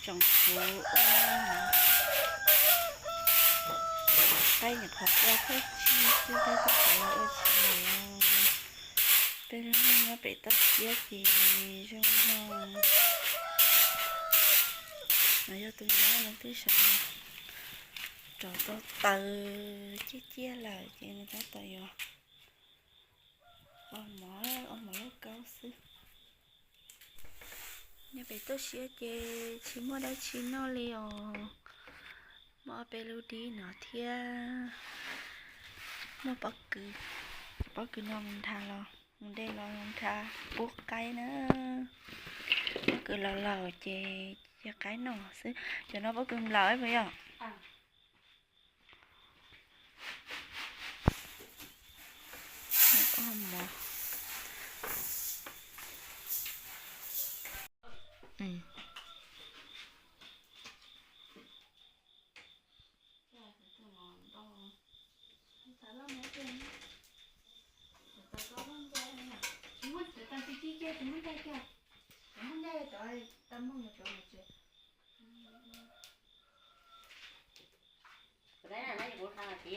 Tsoom kuv ua qaib nyuam qhuav ua thawj tsig xwb, peb twb tsis ua tsis lawm. Peb lub neej nyob pem toj siab ces zoo no. No yog tus nyab no twb sawv rau tau taws ciaj ciaj lawm ces nws tab tom yuav ua mov, ua mov lauj kaub xwb. Nyob pem toj siab ces tsis muaj dab tsi noj li os. Muaj ob peb lub dib no thiab muaj pob kws. Pob kws no mus nrhav los, mus de los nrhav pub qaib na. Pob kws laus laus ces cia qaib noj xwb. Cov no pob kws nplaum puas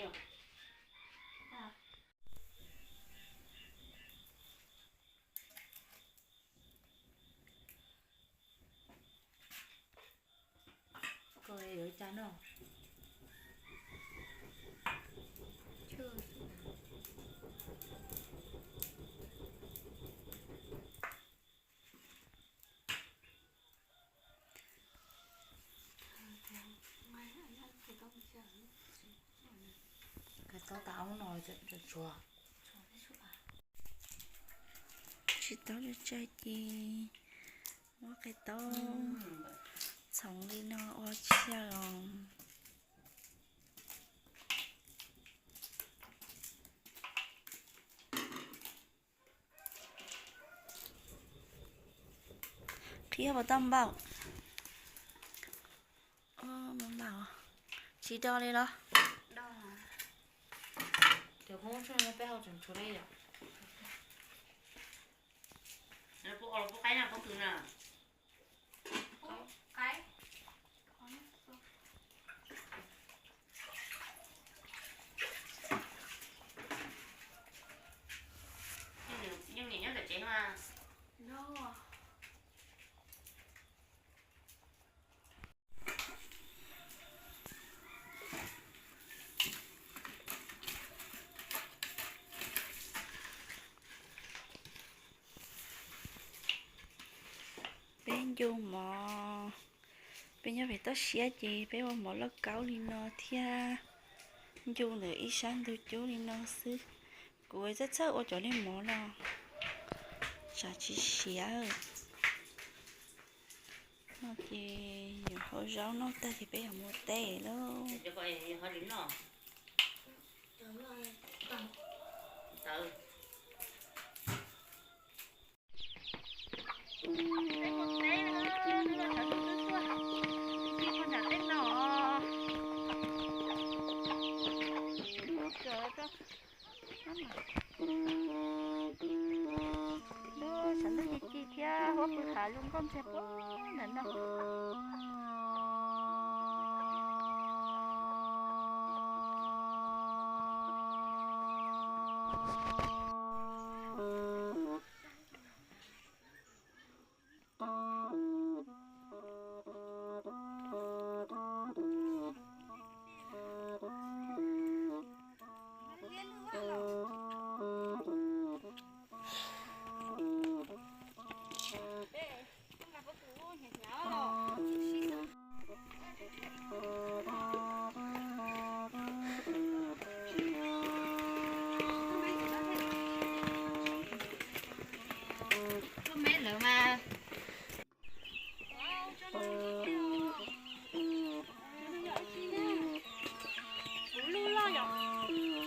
yog? Tsis tau tso tsai ces muab qe taub txhoov li no ua tshiab os. Qhib puas tau npaum? Npaum, tsis do li los? Peb ncu mov, peb nyob pem toj siab ces peb ua mov lauj kaub li no thiab ncu ntawm ib sab ntug cub li no xwb. Kuv txhawj txhawj ua cov niag mov no tsam tsis siav. No ces yuav hau zaub noj tag ces peb yuav mus teb lauj. Saum ntuj ci ci thiab huab pw hav zoo nkauj ntxhiab puag nram no.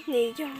Nws yog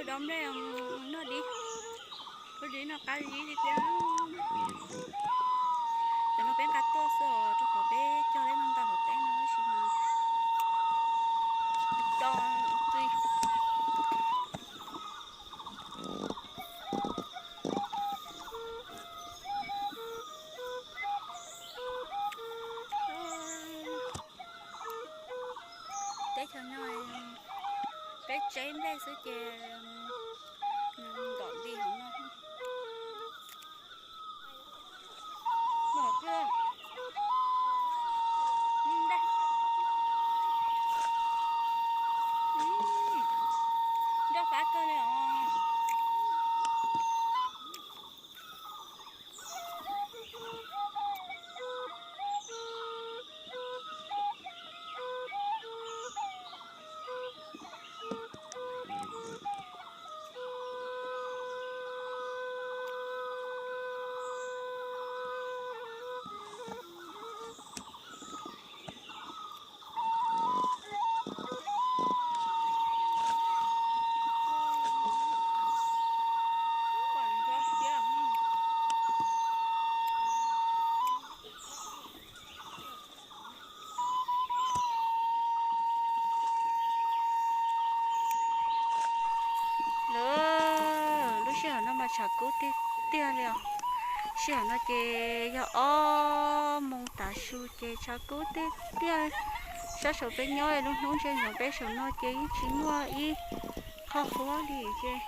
Do nplej noj dib, lub dib no qab zib li tiag. Cov no peb nqa tuaj xwb os, rau qhov peb cog leb no ntau hauv teb no tab sis mas do txi. Teb chaws no peb tseb nplej xwb ces ntom nti hauv no. Nroj fab kawg li os. Lawv lub sij hawm no mas tshav kub tiag tiag li os. Sij hawm no ces yog ob moos tav su ces tshav kub tiag tiag. Sab saum peb nyob lub hnub ntshe ntsoov peb saum no ces yeej tsis muaj ib qho huab li ces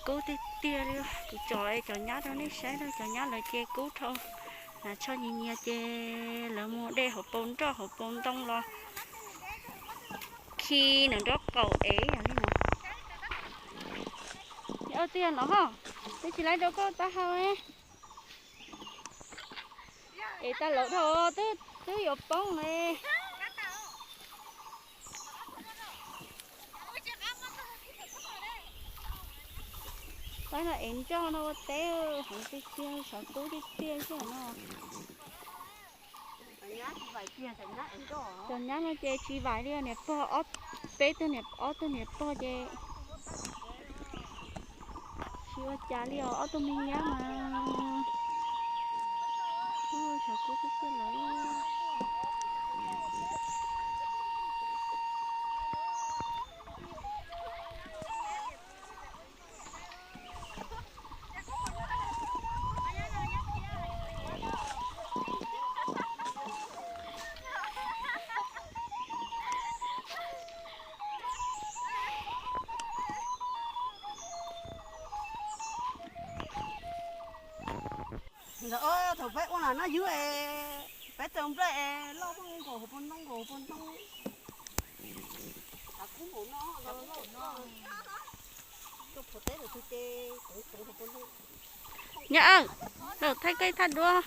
kub tiag tiag li. Kuv tsom cov nyab rau nej saib, cov nyab lawv ces kub dhau, hnav tsho nyias nyias ces lawv mus de hauv paus nroj hauv paus ntoo los khi nws nrob qaum ev yog li no. Twb yog no ho, twb tsis laib rau koj taub hau. Ev tas lawm dhau, twb yuav poob li. Pab no ev nroj no ua teb, heev tiag tiag, tshav kub tiag tiag xwb no. Cov nyab no ces tsis vaim li, niam pog ob, peb tug niam, ob tug niam pog ces tsis ua cas li os, ob tug me nyab mas. Tshav kub tiag tiag lawm. Ntawd thaum peb ua noj ywg es peb tau nplej es loj npaum nkaus hauv paus ntoo, nkaus hauv paus ntoo. Nyab, lawm thaij koj ib thaj duab.